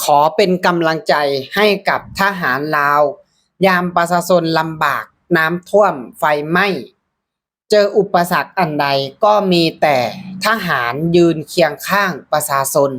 ຂໍເປັນກຳລັງໃຈໃຫ້ກັບທະຫານລາວ ຍາມປະຊາຊົນລຳບາກ ນ້ຳຖ້ວມ ໄຟໄໝ້ ເຈີອຸປະສັກອັນໃດກໍມີແຕ່ທະຫານຢືນຄຽງຂ້າງປະຊາຊົນ.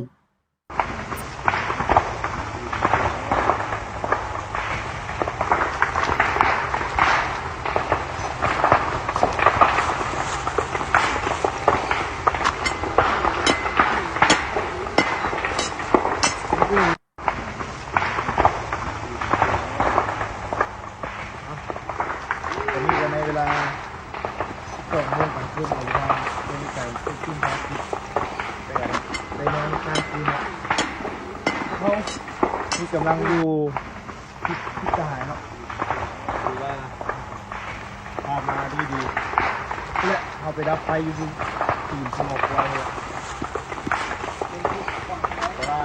ຕອນນີ້ກໍໃນເວລາສິບສອງໂມງກາງຄືນ ເຮົາກໍໄດ້ມີການເກີດຂຶ້ນພາກິດ ໄດ້ນອນຄ້າງຄືນເນາະ. ເຮົາທີ່ກຳລັງຢູ່ ທີ່ ທີ່ສະຫາຍເນາະ ຖືວ່າຜ່ານມາດ້ວຍດີ ແລະ ເຮົາໄປດັບໄຟຢູ່ທີ່ຕີນສະໝໍຄວາຍນີ້ແຫຼະ ແຕ່ວ່າ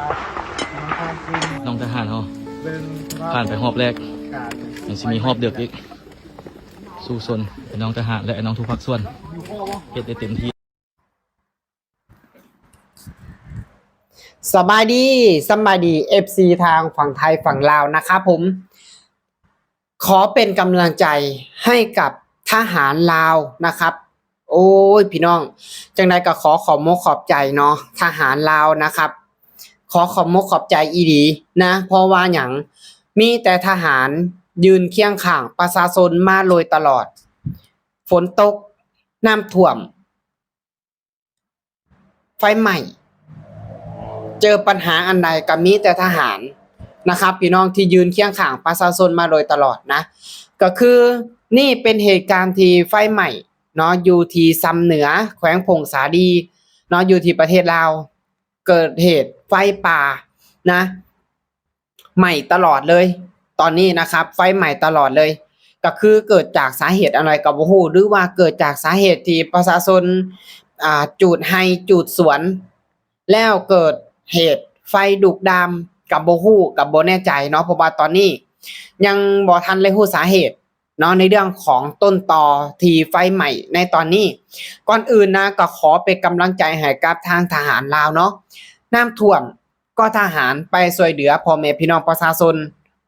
ມາຄ້າງຄືນ ນ້ອງທະຫານເຮົາ ເບິ່ງສະພາບ ຜ່ານໄປຮອບແລກ ການ ຍັງຊິມີຮອບເດິກອີກ. ສູ້ຊົນ ໄອ້ນ້ອງທະຫານ ແລະ ໄອ້ນ້ອງທຸກພາກສ່ວນ ເຮັດໄດ້ເຕັມທີ່. ສະບາຍດີ ສະບາຍດີ ເອັຟຊີ ທາງຝັ່ງໄທຝັ່ງລາວນະຄັບຜົມ. ຂໍເປັນກຳລັງໃຈໃຫ້ກັບທະຫານລາວນະຄັບ. ໂອ້ຍ ພີ່ນ້ອງ ຈັ່ງໃດກໍຂໍຂອບມົກຂອບໃຈເນາະ ທະຫານລາວນະຄັບ. ຂໍຂອບມົກຂອບໃຈອີ່ຫຼີນະ ເພາະວ່າຫຍັງ? ມີແຕ່ທະຫານຢືນຄຽງຂ້າງປະຊາຊົນມາໂດຍຕະຫຼອດ. ຝົນຕົກ ນ້ຳຖ້ວມ ໄຟໄໝ້ ເຈີປັນຫາອັນໃດກໍມີແຕ່ທະຫານນະຄັບ ພີ່ນ້ອງ ທີ່ຢືນຄຽງຂ້າງປະຊາຊົນມາໂດຍຕະຫຼອດນະ. ກໍຄືນີ້ເປັນເຫດການທີ່ໄຟໄໝ້ເນາະ ຢູ່ທີ່ຊຳເໜືອ ແຂວງຜົ້ງສາລີເນາະ ຢູ່ທີ່ປະເທດລາວ ເກີດເຫດໄຟປ່ານະ ໄໝ້ຕະຫຼອດເລີຍ ຕອນນີ້ນະຄັບ ໄຟໄໝ້ຕະຫຼອດເລີຍ. ກໍຄືເກີດຈາກສາເຫດອັນໃດກໍບໍ່ຮູ້ ຫຼືວ່າເກີດຈາກສາເຫດທີ່ປະຊາຊົນ ອ່າ ຈູດໄຮ່ຈູດສວນ ແລ້ວເກີດເຫດໄຟລຸກລາມ ກໍບໍ່ຮູ້ ກໍບໍ່ແນ່ໃຈເນາະ ເພາະວ່າຕອນນີ້ຍັງບໍ່ທັນໄດ້ຮູ້ສາເຫດເນາະ ໃນເລື່ອງຂອງຕົ້ນຕໍທີ່ໄຟໄໝ້ໃນຕອນນີ້. ກ່ອນອື່ນນະ ກໍຂໍເປັນກຳລັງໃຈໃຫ້ກັບທາງທະຫານລາວເນາະ ນ້ຳຖ້ວມ ກໍທະຫານໄປຊ່ວຍເຫຼືອພໍ່ແມ່ພີ່ນ້ອງປະຊາຊົນ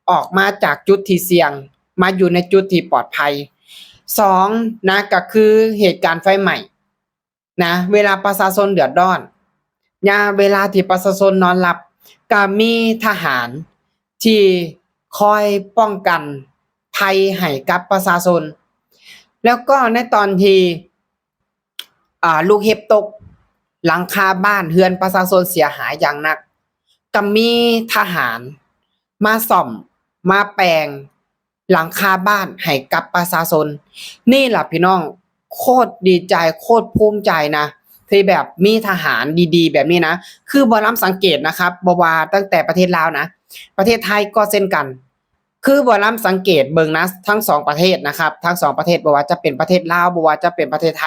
ອອກມາຈາກຈຸດທີ່ສ່ຽງ ມາຢູ່ໃນຈຸດທີ່ປອດໄພ. ສອງນະ ກໍຄືເຫດການໄຟໄໝ້ນະ ເວລາປະຊາຊົນເດືອດຮ້ອນນະ ເວລາທີ່ປະຊາຊົນນອນຫຼັບ ກໍມີທະຫານທີ່ຄອຍປ້ອງກັນໄພໃຫ້ກັບປະຊາຊົນ. ແລ້ວກໍໃນຕອນທີ່ ອ່າ ລູກເຫັບຕົກ ຫຼັງຄາບ້ານເຮືອນປະຊາຊົນເສຍຫາຍຢ່າງໜັກ ກໍມີທະຫານມາສ້ອມ ມາແປງຫຼັງຄາບ້ານໃຫ້ກັບປະຊາຊົນ. ນີ້ລະພີ່ນ້ອງ ໂຄດດີໃຈ ໂຄດພູມໃຈນະ ທີ່ແບບມີທະຫານດີໆແບບນີ້ນະ. ຄືໝໍລຳສັງເກດນະຄັບ ບໍ່ວ່າຕັ້ງແຕ່ປະເທດລາວນະ ປະເທດໄທກໍເຊັ່ນກັນ. ຄືໝໍລຳສັງເກດເບິ່ງນະ ທັງສອງປະເທດນະຄັບ ທັງສອງປະເທດ ບໍ່ວ່າຈະເປັນປະເທດລາວ ບໍ່ວ່າຈະເປັນປະເທດໄທ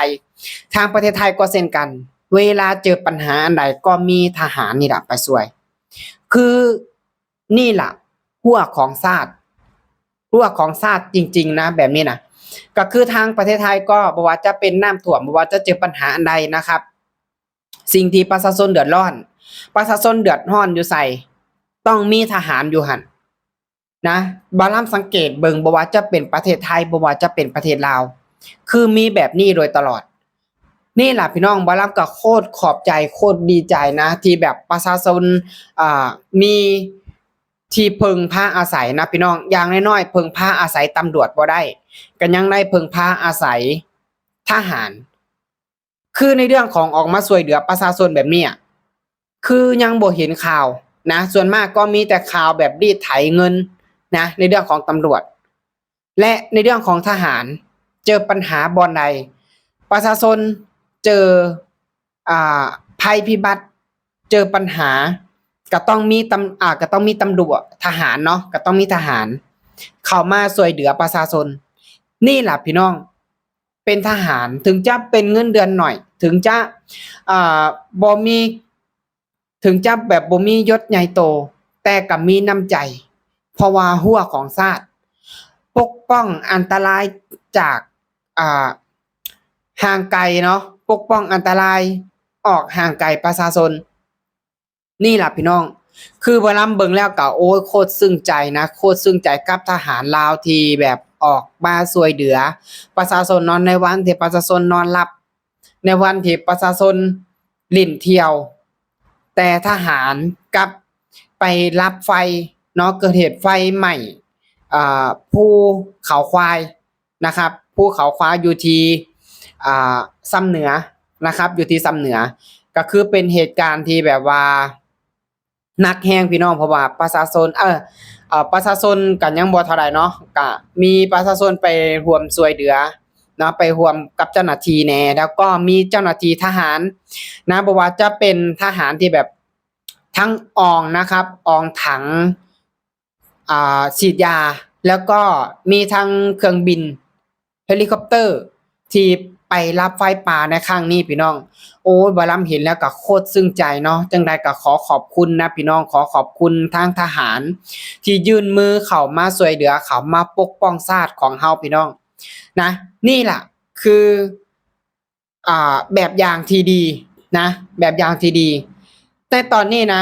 ທາງປະເທດໄທກໍເຊັ່ນກັນ ເວລາເຈີປັນຫາອັນໃດກໍມີທະຫານນີ້ລະໄປຊ່ວຍ. ຄືນີ້ລະຮົ້ວຂອງຊາດ ຮົ້ວຂອງຊາດຈິງໆນະ ແບບນີ້ນະ. ກໍຄືທາງປະເທດໄທກໍບໍ່ວ່າຈະເປັນນ້ຳຖ້ວມ ບໍ່ວ່າຈະເຈີປັນຫາອັນໃດນະຄັບ ສິ່ງທີ່ປະຊາຊົນເດືອດຮ້ອນ ປະຊາຊົນເດືອດຮ້ອນຢູ່ໃສ ຕ້ອງມີທະຫານຢູ່ຫັ້ນ ນະ. ໝໍລຳສັງເກດເບິ່ງ ບໍ່ວ່າຈະເປັນປະເທດໄທ ບໍ່ວ່າຈະເປັນປະເທດລາວ ຄືມີແບບນີ້ໂດຍຕະຫຼອດ. ນີ້ລະພີ່ນ້ອງ ໝໍລຳກໍໂຄດຂອບໃຈ ໂຄດດີໃຈນະ ທີ່ແບບປະຊາຊົນ ອ່າ ມີທີ່ເພິ່ງພາອາໄສນະພີ່ນ້ອງ. ຢ່າງນ້ອຍໆເພິ່ງພາອາໄສຕຳຫຼວດບໍ່ໄດ້ ກໍຍັງໄດ້ເພິ່ງພາອາໄສທະຫານ. ຄືໃນເລື່ອງຂອງອອກມາຊ່ວຍເຫຼືອປະຊາຊົນແບບນີ້ ຄືຍັງບໍ່ເຫັນຂ່າວນະ ສ່ວນມາກກໍມີແຕ່ຂ່າວແບບລີດໄຖເງິນນະ ໃນເລື່ອງຂອງຕຳຫຼວດ ແລະ ໃນເລື່ອງຂອງທະຫານ ເຈີປັນຫາບ່ອນໃດ ປະຊາຊົນເຈີ ອ່າ ໄພພິບັດ ເຈີປັນຫາ ກະຕ້ອງມີຕຳ ອ່າ ກະຕ້ອງມີຕຳຫຼວດ ທະຫານເນາະ ກະຕ້ອງມີທະຫານເຂົ້າມາຊ່ວຍເຫຼືອປະຊາຊົນ. ນີ້ລະພີ່ນ້ອງ ເປັນທະຫານ ເຖິງຈະເປັນເງິນເດືອນໜ້ອຍ ເຖິງຈະ ອ່າ ບໍ່ມີ ເຖິງຈະແບບບໍ່ມີຍົດໃຫຍ່ໂຕ ແຕ່ກໍມີນ້ຳໃຈ ເພາະວ່າຮົ້ວຂອງຊາດ ປົກປ້ອງອັນຕະລາຍຈາກ ອ່າ ຫ່າງໄກເນາະ ປົກປ້ອງອັນຕະລາຍອອກຫ່າງໄກປະຊາຊົນ. ນີ້ລະພີ່ນ້ອງ ຄືບ່າວລຳເບິ່ງແລ້ວກໍ ໂອ້ຍ ໂຄດຊຶ້ງໃຈນະ ໂຄດຊຶ້ງໃຈກັບທະຫານລາວທີ່ແບບອອກມາຊ່ວຍເຫຼືອປະຊາຊົນເນາະ ໃນວັນທີ່ປະຊາຊົນນອນຫຼັບ ໃນວັນທີ່ປະຊາຊົນຫຼິ້ນທ່ຽວ ແຕ່ທະຫານກັບໄປດັບໄຟເນາະ ເກີດເຫດໄຟໄໝ້ ອ່າ ພູເຂົາຄວາຍ นะครับ ພູເຂົາຄວາຍຢູ່ທີ່ ອ່າ ຊຳເໜືອ นะครับ ຢູ່ທີ່ຊຳເໜືອ ກໍຄືເປັນເຫດການທີ່ແບບວ່າໜັກແຮງພີ່ນ້ອງ ເພາະວ່າປະຊາຊົນ ເອີ ເອີ ປະຊາຊົນກໍຍັງບໍ່ເທົ່າໃດເນາະ ກະມີປະຊາຊົນໄປຮ່ວມຊ່ວຍເຫຼືອເນາະ ໄປຮ່ວມກັບເຈົ້າໜ້າທີ່ແດ່ ແລ້ວກໍມີເຈົ້າໜ້າທີ່ທະຫານນະ ບໍ່ວ່າຈະເປັນທະຫານທີ່ແບບທັງອອງ นะครับ ອອງຖັງ ອ່າ ສີດຢາ ແລ້ວກໍມີທັງເຄື່ອງບິນເຮລິຄອບເຕີທີ່ໄປດັບໄຟປ່າໃນຄັ້ງນີ້ພີ່ນ້ອງ. ໂອ້ຍ ບ່າວລຳເຫັນແລ້ວກໍໂຄດຊຶ້ງໃຈເນາະ. ຈັ່ງໃດກໍຂໍຂອບຄຸນນະພີ່ນ້ອງ, ຂໍຂອບຄຸນທາງທະຫານທີ່ຍື່ນມືເຂົ້າມາຊ່ວຍເຫຼືອ, ເຂົ້າມາປົກປ້ອງຊາດຂອງເຮົາພີ່ນ້ອງນະ. ນີ້ລະຄື ອ່າ ແບບຢ່າງທີ່ດີນະ, ແບບຢ່າງທີ່ດີ. ແຕ່ຕອນນີ້ນະ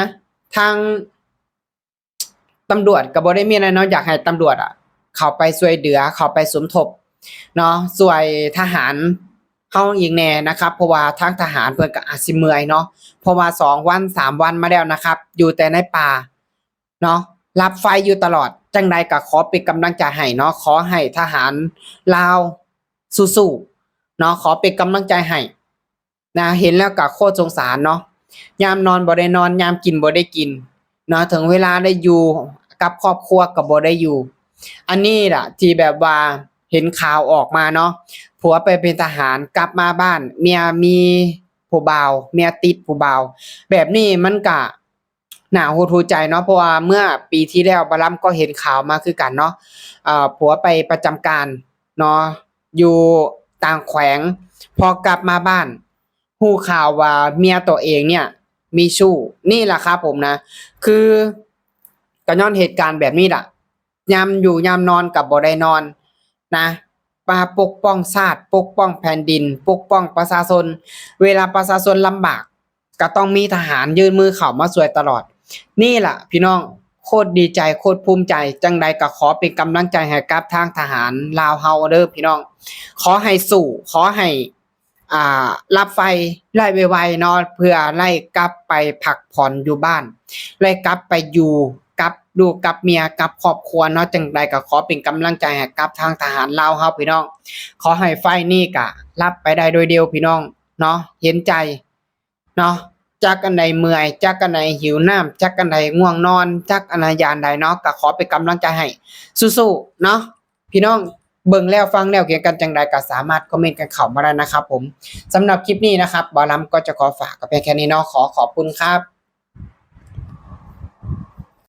ທາງຕຳຫຼວດກໍບໍ່ໄດ້ມີຫຍັງເນາະ, ຢາກໃຫ້ຕຳຫຼວດອະເຂົ້າໄປຊ່ວຍເຫຼືອ, ເຂົ້າໄປສົມທົບເນາະ, ຊ່ວຍທະຫານເຮົາອີກແດ່ນະຄັບ, ເພາະວ່າທາງທະຫານເພິ່ນກໍອາດຊິເມື່ອຍເນາະ, ເພາະວ່າສອງວັນສາມວັນມາແລ້ວນະຄັບ ຢູ່ແຕ່ໃນປ່າເນາະ, ດັບໄຟຢູ່ຕະຫຼອດ. ຈັ່ງໃດກໍຂໍເປັນກຳລັງໃຈໃຫ້ເນາະ, ຂໍໃຫ້ທະຫານລາວສູ້ໆເນາະ, ຂໍເປັນກຳລັງໃຈໃຫ້. ນະ ເຫັນແລ້ວກໍໂຄດສົງສານເນາະ, ຍາມນອນບໍ່ໄດ້ນອນ, ຍາມກິນບໍ່ໄດ້ກິນເນາະ, ເຖິງເວລາໄດ້ຢູ່ກັບຄອບຄົວກໍບໍ່ໄດ້ຢູ່. ອັນນີ້ລະທີ່ແບບວ່າເຫັນຂ່າວອອກມາເນາະ, ຜົວໄປເປັນທະຫານ ກັບມາບ້ານ ເມຍມີຜູ້ບ່າວ, ເມຍຕິດຜູ້ບ່າວ, ແບບນີ້ມັນກະ ໜ້າຫົດຫູໃຈເນາະ, ເພາະວ່າເມື່ອປີທີ່ແລ້ວ ບ່າວລຳກໍເຫັນຂ່າວມາຄືກັນເນາະ, ເອີ ຜົວໄປປະຈຳການເນາະ ຢູ່ຕ່າງແຂວງ, ພໍກັບມາບ້ານ ຮູ້ຂ່າວວ່າເມຍຕົວເອງເນ່ຍມີຊູ້. ນີ້ລະຄັບຜົມນະ, ຄືກໍຍ້ອນເຫດການແບບນີ້ລະ, ຍາມຢູ່ຍາມນອນກໍບໍ່ໄດ້ນອນນະ, ມາປົກປ້ອງຊາດ, ປົກປ້ອງແຜ່ນດິນ, ປົກປ້ອງປະຊາຊົນ. ເວລາປະຊາຊົນລຳບາກ ກໍຕ້ອງມີທະຫານຍື່ນມືເຂົ້າມາຊ່ວຍຕະຫຼອດ. ນີ້ລະພີ່ນ້ອງ, ໂຄດດີໃຈ, ໂຄດພູມໃຈ. ຈັ່ງໃດກໍຂໍເປັນກຳລັງໃຈໃຫ້ກັບທາງທະຫານລາວເຮົາເດີພີ່ນ້ອງ. ຂໍໃຫ້ສູ້, ຂໍໃຫ້ ອ່າ ດັບໄຟໄດ້ໄວໆເນາະ, ເພື່ອໄດ້ກັບໄປພັກຜ່ອນຢູ່ບ້ານ, ໄດ້ກັບໄປຢູ່ກັບລູກກັບເມຍ, ກັບຄອບຄົວເນາະ. ຈັ່ງໃດກໍຂໍເປັນກຳລັງໃຈໃຫ້ກັບທາງທະຫານລາວເຮົາພີ່ນ້ອງ. ຂໍໃຫ້ໄຟນີ້ກະດັບໄປໄດ້ໂດຍເດວພີ່ນ້ອງເນາະ, ເຫັນໃຈເນາະ. ຈັກອັນໃດເມື່ອຍ, ຈັກອັນໃດຫິວນ້ຳ, ຈັກອັນໃດງ່ວງນອນ, ຈັກອັນໃດຢ້ານໃດເນາະ, ກໍຂໍເປັນກຳລັງໃຈໃຫ້, ສູ້ໆເນາະ. ພີ່ນ້ອງເບິ່ງແລ້ວຟັງແລ້ວຄິດກັນຈັ່ງໃດກໍສາມາດຄອມເມັນກັນເຂົ້າມາໄດ້ນະຄັບຜົມ. ສຳລັບຄລິບນີ້ນະຄັບ ບ່າວລຳກໍຈະຂໍຝາກກັນພຽງແຄ່ນີ້ເນາະ. ຂໍຂອບຄຸນຄັບ.